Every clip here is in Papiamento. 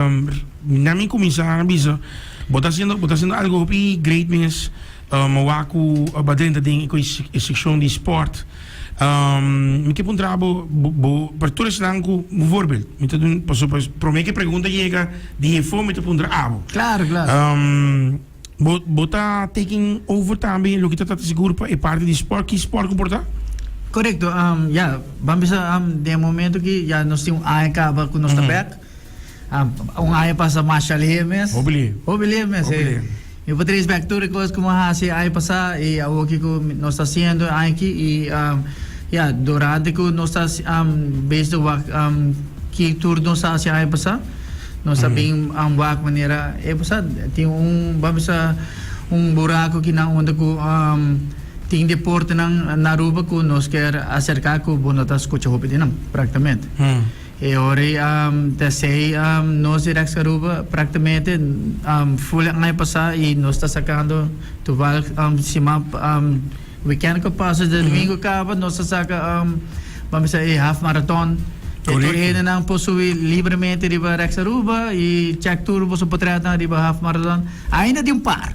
Na mi cuminsa bisa bo ta haciendo bo ta haciendo algo hopi great mes mi wak cu bo a drenta den e seccion di sport mi ke puntra bo bo pa tur esnan cu bijvoorbeeld mi ta dun pasobra prome ke pregunta yega di hefo mi ta puntra abo Claro claro. Bo bo ta taking over tambe loke ta trata sigur pa e parti di sport ki sport cu por ta? Corecto ya ban bisa den e momento ki ya nos tin un aña caba cu nos ta bek. Un aña pasa masha lihe mes. Hopi lihe. Hopi lihe mes, Hopi lihe. Mi por trace back tur e kos ku mi a hasi aña pasá i awor kiko nos ta hasiendo e aña aki i ya, durante ku nos ta bezig wak ki tur nos a hasi aña pasá, nos a bin wak manera e pasá tin un ban bisa un buraku kinan unda ku tin deportenan na Aruba ku nos kier aserká ku bo no ta skucha hopi di nan praktikamente. E ora ei ta esei nos di Rex Aruba prácticamente full e aña pasá i nos ta sacando toevallig siman weekend ku pasa de domingo kaba nos ta saka ban bisa e half marathon e tur hendenan por subi libremente riba Rex Aruba i check tur boso potretnan riba half marathon ainda tin un par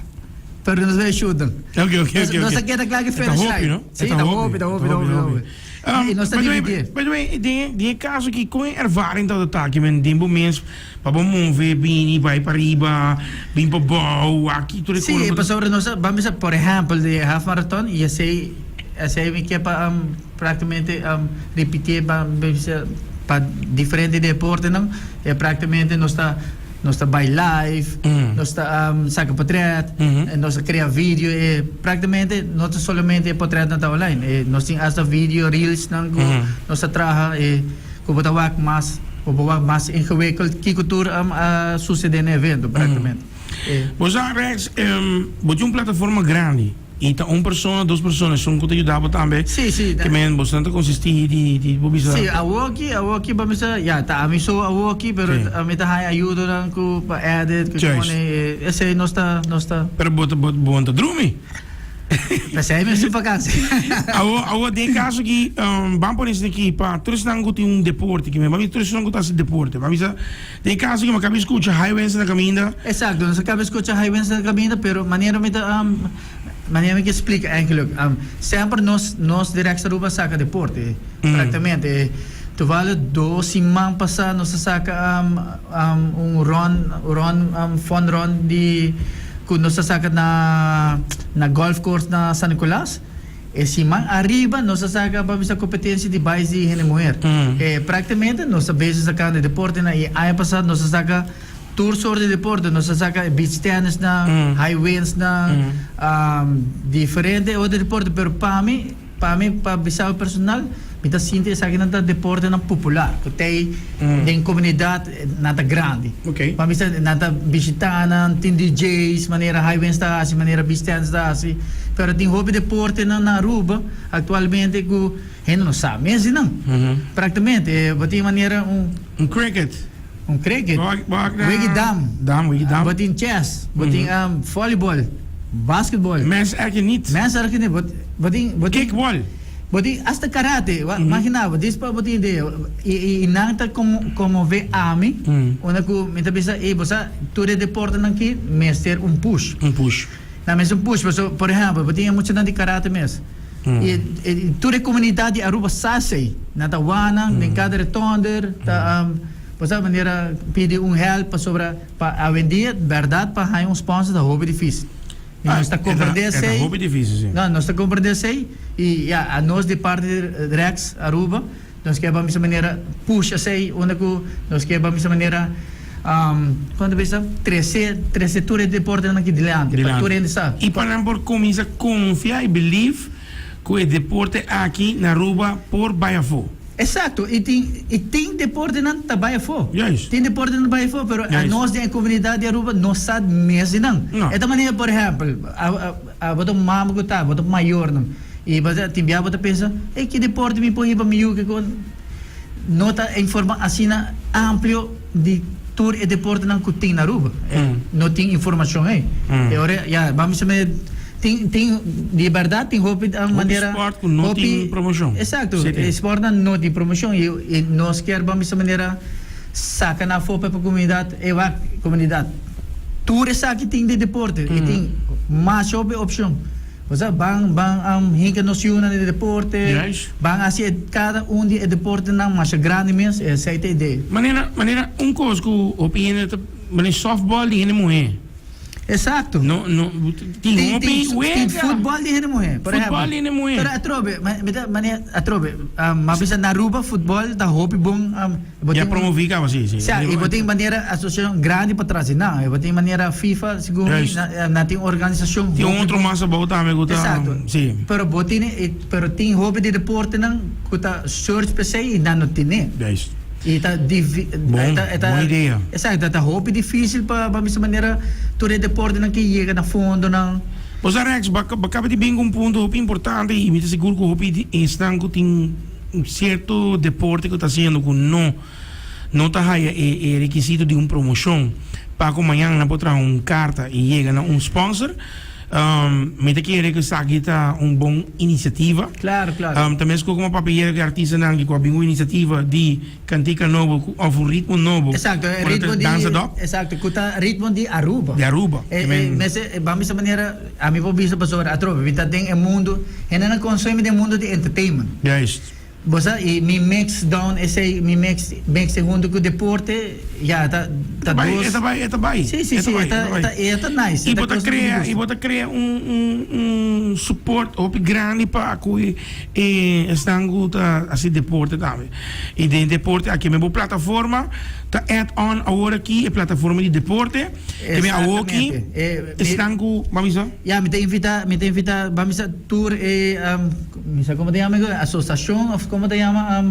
pero nos bai shoot nan nos ta keda kla ku finish line si ta hopi ta hopi ta hopi. Um, Y nos ta by the way, dividié. by the way, den, den e caso aki, con e ervaring ta ta aki men den bo mes pa bo move, bini, bai pa riba, bin pa bou, aki tur e Sí, kono. pasobra nos a, ban bisa, por ehempel, di half marathon, y esey, esey mi ke pa um, prácticamente um, repitié pa, bisa, pa diferente deportenan, e prácticamente nos ta, Nos ta bai live, nos ta saca potret, nos ta crea video, e practicamente no ta solamente e potretnan ta online, e nos tin hasta video reelsnan cu nos ta traha e cu bo ta wak mas, bo por wak mas ingewikkeld kico tur a sucede na e evento practicamente. Bo sa Rex, bo tin un plataforma grandi. I ta un persona, dos persona, esun ku ta yuda bo tambe. Sí, sí. Ke men boso nan ta konsistí di, di bo bisa. Sí, awoki, awoki bo bisa, ya, ta ami so awoki, pero Sí. ami ta haña ayudonan ku pa edit, ku Juist. pone, esei nos ta, nos ta. Pero bo ta, bo, bo no ta drumi. P'esei mi su vakansi. Awo, awo den e kaso aki, ban pone esaki aki pa tur esnan ku tin un deporte, ke men ban bisa tur esnan ku ta hasi deporte, ban bisa Den e caso cu mi a caba scucha High Winds na caminda. Exacto, nos a caba scucha High Winds na caminda, pero manera mi ta, manera mi ke splica eigenlijk, semper nos, nos di Rex Aruba a saca deporte, practicamente. Toevallig dos siman pasa nos a saca un run, run, fun run di, cu nos a saca na, na golf course na San Nicolas. E siman ariba nos a saca pa bisa competencia di bais di hende muher. E practicamente nos ta bezig sacando e deportenan y aña pasa nos a saca tur soort di deporte. Nos a saca e beach tennisnan, high windsnan, diferente otro deporte. Pero pa mi, pa mi pa bisa personal, mi ta sinti esakinan ta deportenan popular cu t'ey den comunidad nan ta grandi. Pa bisa nan ta bishita nan, tin DJ's manera High Winds ta haci, manera Beach Tennis ta haci, pero tin hopi deportenan na Aruba actualmente cu hende no sa mes di nan. Practicamente bo tin manera un. Un cricket. Un cricket, wiki dam, Dam, wiki dam. bo tin chess, bo tin volleyball, basketball. Mens erke niet. Mens erke niet, bo tin, bo tin. Kickball. Bo tin hasta karate, imagina bo, dis pa bo tin idea. I i nan ta konmové ami, unda ku mi ta bisa, ey bo sa tur e deportenan aki mester un push. Un push. Nan mester un push, pasobra por ehèmpel bo tin e muchanan di karate mes. I tur e komunidat di Aruba sa esei. Nan ta wak nan den kada retònder, ta bo sa manera pidi un hèlp pasobra pa awendia bèrdat pa haña un sponsor ta hopi difísil. I nos ta komprendé esei. E ta hopi difísil, si. No, nos ta komprendé esei i ya, anos di parti di Rex Aruba nos ke pa misa manera push esei unda ku nos ke pa misa manera kon ta bisa trese trese tur e deportenan aki dilanti pa tur hende sa. I pa nan por kuminsá konfia i believe ku e deporte aki na Aruba por bai afó. Exacto, y tin y tin deportenan ta bay afo. Juist. Tin deportenan ta bay afo, pero Juist. anos den e comunidad di Aruba no sa mes di nan. No. E ta manera, por ehempel, a a a bo ta un mama cu ta, bo ta mayornan, y bo ta tin bia bo ta pensa, ey ki deporte mi por hiba mi yu kico? No ta informa asina amplio di tur e deportenan cu tin na Aruba. No tin informacion ey. E ora, ya, ban bisa me tin tin di berdad tin hopi manera Hopi sport cu no tin promocion. Exacto, e sportnan no tin promocion y y nos kier ban bisa manera. saka nan afó pa e komunidat e wak komunidat tur esaki tin di deporte i tin masha hopi opshon osea ban ban hinka nos yunan den deporte ban hasi e kada un di e deportenan masha grandi mes esei ta e idea. Manera manera un kos ku hopi hende ta manera softball di hende muhé. Exacto. No, no, tin hopi wega. Tin futbol di hende muhe, por ehempel. Futbol di hende muhe. Pero atrobe, mi ta mane atrobe, mi a bisa na Aruba futbol ta hopi bon. Ya promovi caba, si, si. Sa, y bo tin manera asociacion grandi patras di nan. Y bo tin manera FIFA, segun mi, nan tin organisacion hopi bon. Tin otro mas abou tambe cu ta, Exacto. si. Pero bo tin, pero tin hopi di deportenan cu ta search p'esey y nan no tine. Juist. Y ta difi, Bon, ta, bon idea. Exacto, ta hopi dificil pa pa misa manera tur e deportenan ke yega na fondonan. Bo sa Rex, bo bo caba di bin cu un punto hopi importante y mi ta sigur cu hopi di esnan cu tin un cierto deporte cu ta haciendo cu no no ta haya e e requisito di un promocion pa cu mañan nan por traha un carta y yega na un sponsor. Mi ta kere ku esaki ta un bon inisiativa. Claro, claro. Ta mesco como papia yega ku e artistanan ku a bin un inisiativa di kantika nobo ku of un ritmo nobo. Exacto, e ritmo di Danza dop. Exacto, ku ta ritmo di Aruba. Di Aruba. E mester ban bisa manera ami por bisa pasobra atrobe mi ta den e mundo, hendenan konsumi den mundo di entertainment. Juist. Bo sa, y mi mix down esey, mi mix mix e hunto cu deporte, ya, ta ta bai, dos. E ta bai, e ta bai. Si, si, si, e ta, e ta, e ta nice. Y bo ta crea, y bo ta crea un, un, un support hopi grandi pa cu e esnan cu ta haci deporte tambe. Y den deporte aki men bo plataforma ta add on awor aki e plataforma di deporte. Ke men awor aki esnan cu, bo a bisa? Ya, mi ta invita, mi ta invita, bo a bisa tur e. Mi sa como ta yama e asociacion of como ta yama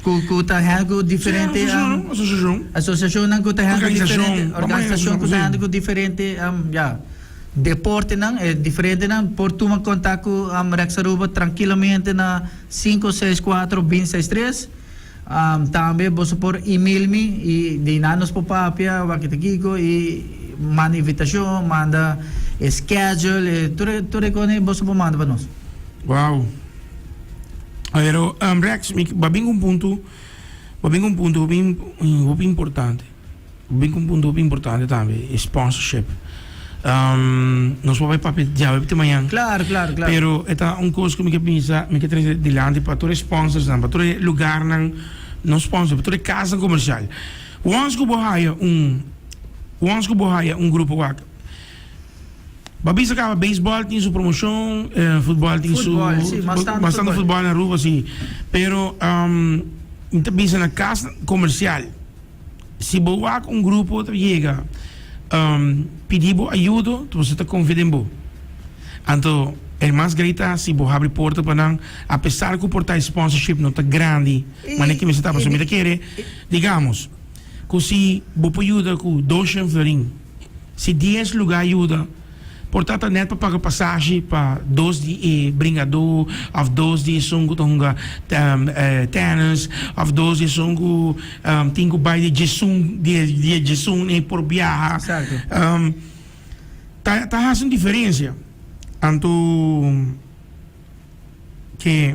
cu cu ta hende cu diferente Asociacion. Asociacionnan cu ta hende cu diferente Organisacion. Organisacion cu ta hende cu diferente ya deportenan e diferentenan por tuma contact cu Rex Aruba trankilamente na cinco seis cuatro bin seis tres. Tambe boso por email mi y di nan nos por papia wak ta kiko y manda invitacion, manda e schedule, e tur tur e cosnan boso por manda pa nos. Wow. Pero Rex, mi ba bin cu un punto, ba bin cu un punto hopi hopi importante. Bin ku un punto hopi importante tambe, e sponsorship. Nos por bai papia djawe te mañan. Claro, claro, claro. Pero e ta un kos ku mi ke bisa, mi ke trese dilanti pa tur e sponsorsnan, pa tur e lugarnan, no sponsor, pa tur e kasnan komersial. Once ku bo haya un, once ku bo haya un grupo wak, bo a bisa kaba beisbòl tin su promoshon, futbòl tin su, Futbòl, si, mas tantu mas tantu futbòl na Aruba, si. Pero mi ta bisa na kas komersial. Si bo wak un grupo ta yega pidi bo ayudo, bo ta konfia den bo. Anto e mas grei ta si bo habri porta pa nan, apesar ku por ta e sponsorship no ta grandi manera ki mester ta. Pasobra mi ta kere, digamos, ku si bo por yuda ku doshen florin, si dies luga yuda, Por ta ta net pa paga pasashi pa dos di e bringadó of dos di esun ku ta hunga tennis of dos di esun ku tin ku bai di djesun di e djesun ei por biaha. Ta ta hasi un diferensia. Anto. Ke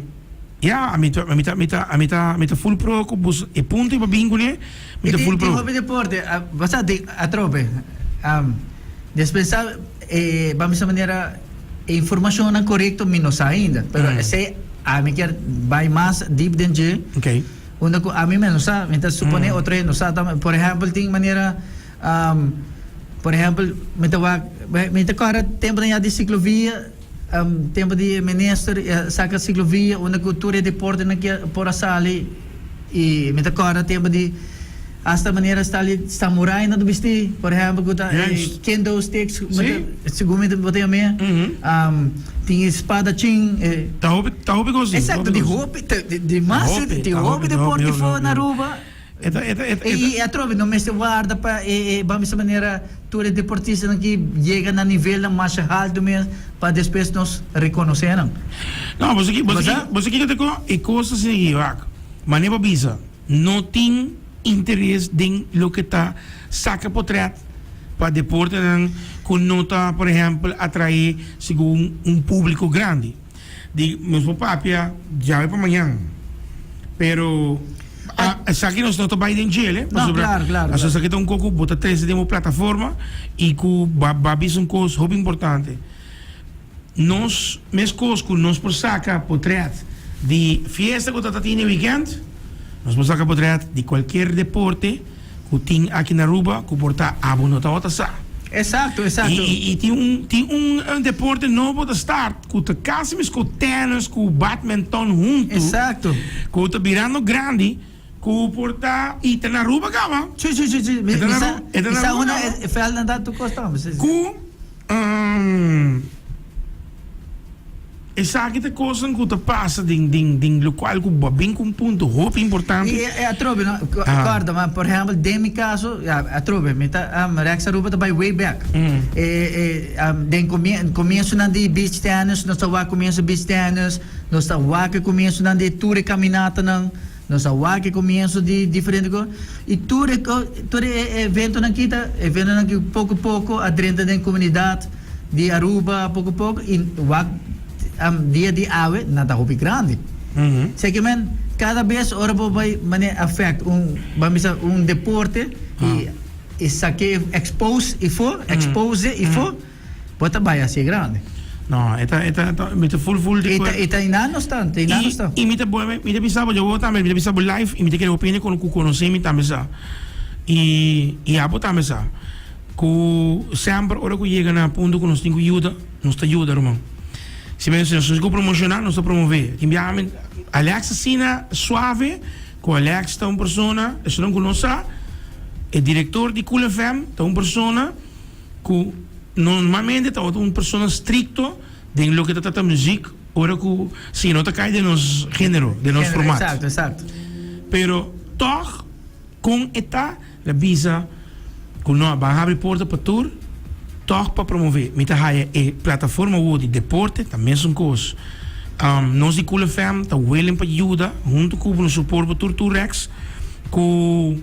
ya ami ta ami ta ami ta ami ta mi ta full pro ku bus e punto pa bin kuné mi ta full pro. Tin hopi deporte bo sa di atrobe despensa e ban bisa manera e informashonnan korekto mi no sa ainda pero esei ami kier bai mas dip den dje unda ku ami mes no sa mi ta supone otro hende no sa tambe por ehèmpel tin manera por ehèmpel mi ta wak mi ta kòrda temponan ya di siklovia. Tempo di e minister e a saca ciclovia unda cu tur e deportenan ki por a sali y mi ta corda tempo di hasta manera stali samurai nan ta bisti por ehempel cu ta e kendo sticks segun mi bo ta yam'e tin e spadachin e Ta hopi ta hopi cos tin Exacto di hopi di mas tin hopi deporte for na Aruba. E ta, e ta, e ta. I atrobe no mester warda pa e, e, ban bisa manera tur e deportistanan ki yega na nivelnan masha haltu mes pa despues nos rekonosé nan. No, bo sa ki, bo sa ki, Bo sa? bo sa kiko ta ko? E kos ta sigui, wak, manera bo bisa, no tin interes den loke ta saka potret pa deportenan ku no ta, por ehèmpel, atraé segun un públiko grandi. Di nos por papia djawe pa mañan, pero a. Esaki nos no ta bai den djele, No, pasobra claro, claro, aso claro. esaki ta un kos ku bo ta trese den bo plataforma i ku ba ba bisa un kos hopi importante. Nos meskos ku nos por saka potret di fiesta ku ta ta tin e weekend, nos por saka potret di kualkier deporte ku tin aki na Aruba ku por ta abo no tabata sa. Exacto, exacto. I, i, i tin un tin un deporte nobo ta start ku ta kasi meskos tennis ku badminton huntu. Exacto. Ku ta birando grandi ku por ta i ta na Aruba kaba. Si, si, si, si. Mi, E ta mi na sa, Aru- e ta mi na sa Aruba una kaba. e velden dat tur kos tambe. Si, si. Ku Esaki ta kosnan ku ta pasa den den den lokual ku bo a bin ku un punto hopi importante. I e atrobe no, kòrda ma por ehèmpel den mi kaso ya atrobe mi ta Rex Aruba ta bai way back. E e den komiensonan di beach tennis nos ta wak komienso beach tennis, nos ta wak e komiensonan di tur e kaminatanan. Nos a wak e comienso di diferente cos y tur e tur e eventonan aki ta eventonan cu poco poco a drenta den comunidad di Aruba poco poco y wak dia di awe nan ta hopi grandi. Seki men cada bes ora bo bay mane affect un ban bisa un deporte y y sake expose ifo expose ifo. Bo ta bai hacié grandi. No, e ta, e ta, mi ta full full di E ta, e ta einan nos ta, ta einan nos ta. I mi ta bolbe, mi ta bisa bo, yo tambe, mi ta bisa bo live, i mi ta kere hopi hende ku konosé mi tambe sa. I, i abo tambe sa. Ku semper ora ku yega na punto ku nos tin ku yuda, nos ta yuda, ruman. Si mi nos tin ku promoshoná, nos ta promové. Tin biaha mi, Alex asina suave, ku Alex ta un persona, esunnan ku no sa, e direktor di Cool FM ta un persona, Ku normalmente tabata un persona strikto den loke ta trata muzik ora ku si no ta kai den nos genero, den nos format. Exacto, exacto. Pero tog kon e ta la bisa ku no a ban habri porta pa tur tog pa promove. Mi ta haya e plataforma awor di deporte ta mesun kos. Nos di Cool FM ta willing pa yuda huntu ku nos support pa tur tur Rex ku.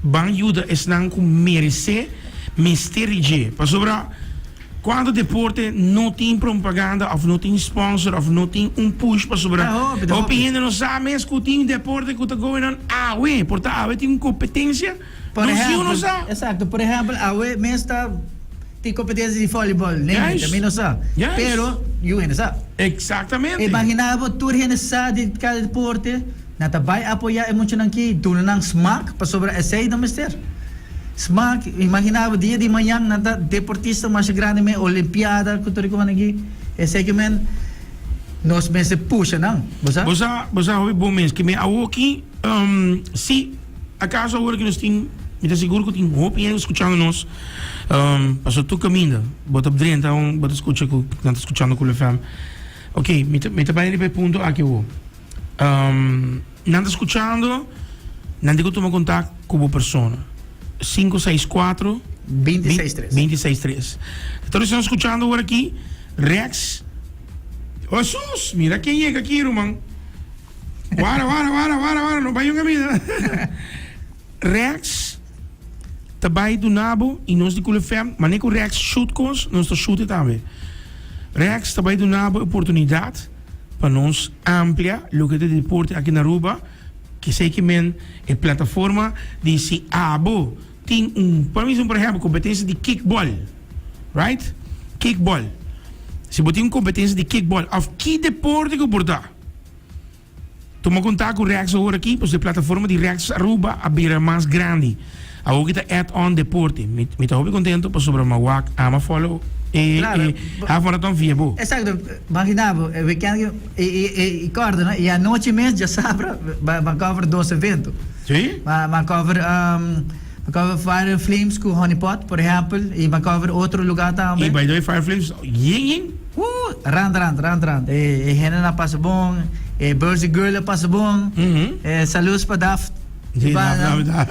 Ban yuda esnan ku meresé mester di dje. Pasobra kuantu deporte no tin propaganda òf no tin sponsor òf no tin un push pasobra hopi hende no sa mes ku tin deporte ku ta going on awe. Por ta awe tin un kompetensia nos yu no sa. Exacto. Por ehèmpel awe mes ta tin kompetensia di volleyball. Neme mi no sa. Pero yu hende sa. Exactamente. Imagina bo tur hende sa di kada deporte. Nan ta bai apoyá e muchanan ki duna nan smak pasobra esei nan mester. Smak, imaginá bo dia di mañan nan ta deportista masha grandi men olimpiada ku tur e konan aki, esei ke men nos mester pusha nan, bo sa? Bo sa, bo sa hopi bon mes ke men awoki si akaso awor ke nos tin, mi ta sigur ku tin hopi hende skuchando nos, pasobra tur kaminda bo ta drenta un bo ta skucha ku nan ta skuchando Cool FM. Oke, mi ta mi ta bai riba e punto aki awor. Nan ta skuchando, nan tin ku tuma kontak ku bo persona. Sinku seis kuatro. Binti seis tres. Binti seis tres. Tur esnan skuchando awor aki, Rex. Hesus, mira ken yega aki, ruman. Wara, wara, wara, wara, wara, no bai un kaminda. Rex ta bai duna bo i nos di Cool FM, manera ku Rex shoot kos, nos ta shoot e tambe. Rex ta bai duna bo e oportunidat. Pa nos amplia loke ta deporte aki na Aruba, kesey ke men e plataforma di si abo tin un, pa mi por ehempel, competencia di kickball, right? Kickball. Si bo tin un competencia di kickball of ki deporte ku por ta, tuma kontak ku Rex awor aki, pasobra e plataforma di Rex Aruba a bira mas grandi. Awor ki ta add on deporte. Mi mi ta hopi contento pasobra mi a wak ama follow e Claro. e half marathon via bo. Exacto, imagina bo, e weekend ki e e e i corda no, i anochi mes djasabra ba ba cover dos evento. Sí? Ba ba cover ba cover Fire and Flames ku Honey Pot por ehempel i ba cover otro lugar tambe. I by the way Fire and Flames yen yen. Rand rand rand rand e e hendenan a pasa bon, e Birdsy Girl a pasa bon, e saludos pa Daf. Sí, da, da, da.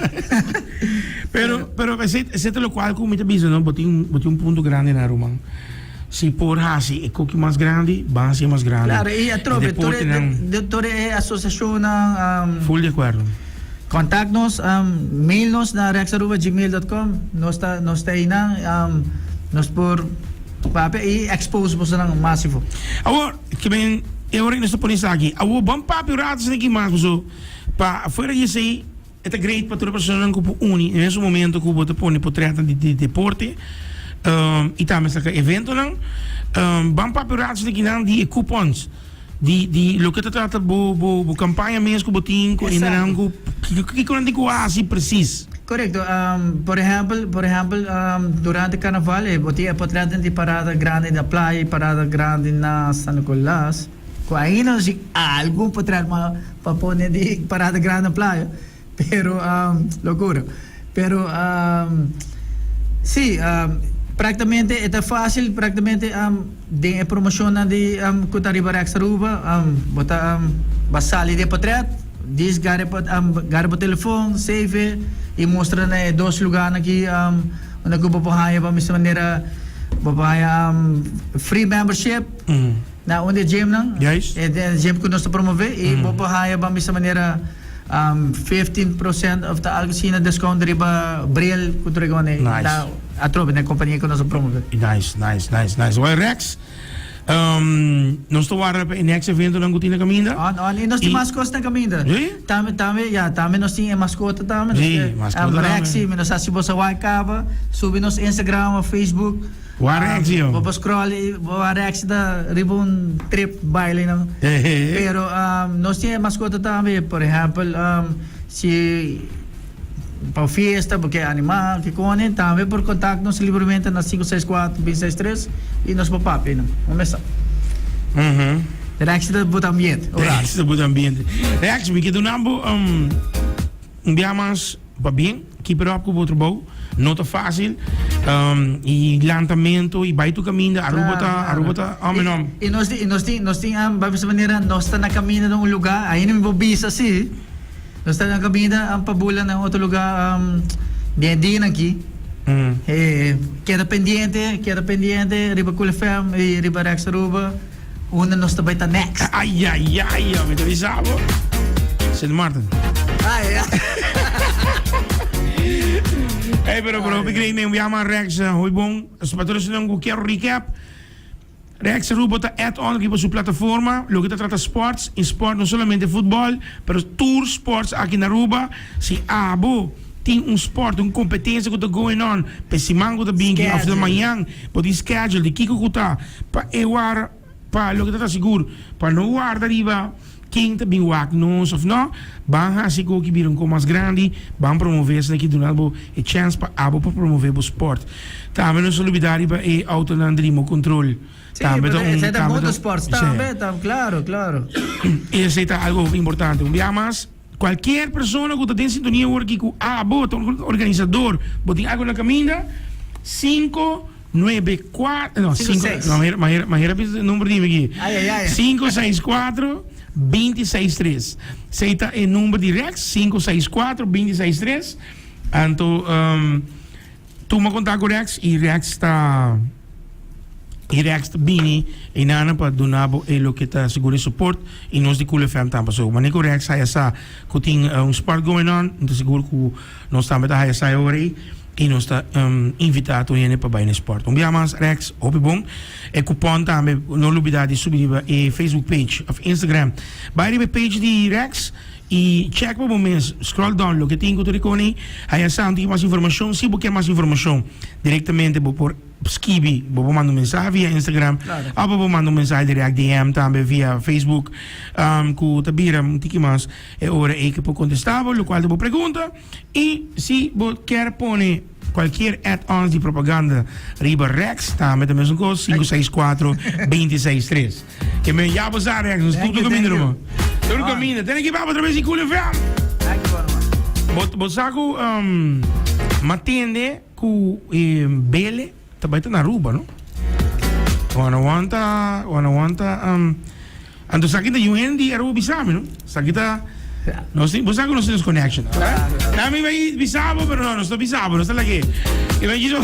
Pero, pero ese, ese ta locual cu mi ta bisa, no? Bo tin, bo tin un punto grandi na ruman. Si por haci e koki mas grandi, ban haci mas grandi. Claro, y atrobe, E deportenan- tur e, tur e asociacionnan, Full de acuerdo. Contact nos, mail nos na rexaruba@gmail.com. Nos ta, nos ta einan, nos por papia y expose bosonan masivo. Awor, ke men. E ora nos ta pone esaki. Awor ban papia un rato esaki mas paso pa afuera di esey e ta great pa tur e personanan ku por uni na mesun momento ku bo ta pone potretnan di deporte y tambe saka eventonan. Ban papia un rato esaki nan di e coupons di di loke ta trata bo bo bo campaña mes ku bo tin ku hendenan ku kiko nan tin ku hasi precies. Korekto. Por ehèmpel, por ehèmpel, durante karnaval e bo tin e potretnan di parada grandi na playa i parada grandi na San Nicolas, ku ainda no si algun potret mas pa pone di parada grandi na playa, pero lokura. Pero si, praktikamente e ta fásil, praktikamente den e promoshonnan di ku ta riba Rex Aruba, bo ta bo a sali di e potret. Dis gare pa gare bo telefon, save e y mustra na e dos lugarnan aki unda cu bo por haya pa mester manera bo por haya free membership na un di e gymnan, e gym cu nos ta promove y bo por haya pa mester manera 15% of ta algo asina descount riba bril cu tur e cosnan ta atrobe na e compania cu nos ta promove. Nice, nice, nice, nice. Well Rex. Nos ta warda pa e next eventonan ku tin na kaminda. On, on. I nos tin mas kos na kaminda. Sí? Tambe, tambe, ya, tambe nos tin e maskota tambe. Sí, maskota tambe. Rexy, mi no sa si bo sa wak kaba. Subi nos Instagram of Facebook. Wak Rexy, yo. Bo por scroll i bo wak Rexy ta riba un trip baile nan. Pero nos tin e maskota tambe. Por ehèmpel, si. Pa fiesta, bo ke animá, ke kone, tambe por kontak nos libremente na 564 263 i nos por papia nan. Un mesa. Rex ta buta ambiente. Rex ta buta ambiente. Rex, mi ke duna bo un bia mas pabien. Keep it up ku bo trabou. No ta fácil. I lantamento i bai tur kaminda. Aruba ta, Aruba ta om en om. I nos tin, i nos tin, nos tin, bai bisa manera nos ta na kaminda na un lugá, ainda mi por bisa si. Nos ta na caminda pa bula na otro lugar den e dianan aki. Keda pendiente, keda pendiente riba Cool FM y riba Rex Aruba unda nos ta bay ta next. Ay ay ay, mi ta bisa bo. Sint Maarten. Ay ay. Hey, pero pero hopi grei men, we ama Rex, hopi bon. Pa tur esnan ku kier recap. Rex Aruba ta add on riba su plataforma loke ta trata sports y sport no solamente futbol pero tur sports aki na Aruba. Si abo tin un sport, un competencia cu ta going on pa e siman cu ta binki of ta mañan bo tin schedule di kico cu ta pa e wara pa loke ta ta sigur pa no warda riba ken ta bin wak nos of no ban haci cu ki bira un co mas grandi ban promove esaki duna bo e chance pa abo por promove bo sport. Tambe no sa lubida riba e autonan di remote control. Sí, tambe ta un, esei ta motorsports tambe, tam, claro, claro. Esei ta algo hopi importante. Un bia mas, cualkier persona cu ta den sintonia awor aki cu abo ta un organisador, bo tin algo na caminda, cinco, nuebe, cuatro, no, Cinco, cinco, seis. no, mira, mira, mira e number di mi aki. Ai, ai, ai. Cinco, seis, cuatro, binti, seis, tres. Esei ta e number di Rex, cinco, seis, cuatro, binti, seis, tres. Anto, um, Tuma kontak ku Rex i Rex ta i Rex ta bini einana pa duna bo e loke ta sigur e support i nos di Cool FM tambe. So wanneer ku Rex haya sa ku tin un sport going on, mi ta sigur ku nos tambe ta haya sa e ora ei i nos ta invita tur hende pa bai na e sport. Un bia mas Rex, hopi bon. E kupon tambe no lubida di subi riba e Facebook page of Instagram. Bai riba e page di Rex. I check pa bo mes, scroll down loke tin ku ta rikoni, haya sa un tiki mas informashon, si bo kier mas informashon direktamente bo por skibi, bo por manda un mensahe via Instagram òf bo por manda un mensahe direct DM tambe via Facebook ku ta bira un tiki mas e ora ei ke por kontestá bo lokual ta bo pregunta i si bo kier pone Cualkier add-ons di propaganda riba Rex tambe ta mesun cos, 564 263. Ke men ya bo sa Rex, nos tur caminda ruman. Tur caminda. Tene ki baba otra vez di Cool FM. Thank you, ruman. Bo, bo sa ku um, matende ku eh, Bele ta bai ta na Aruba, no? Wana wanta, wana wanta um, Anto esaki ta yu hende di Aruba bisa mi, no? Esaki ta, nos tin, bo sa ku nos tin nos connection, no? Na mi bai bisa bo, pero no, nos no bisa bo, nos ta lag'é. I bai djis bo,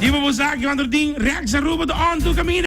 djis bo bo sa ki wantro tin Rex Aruba ta on tur kaminda.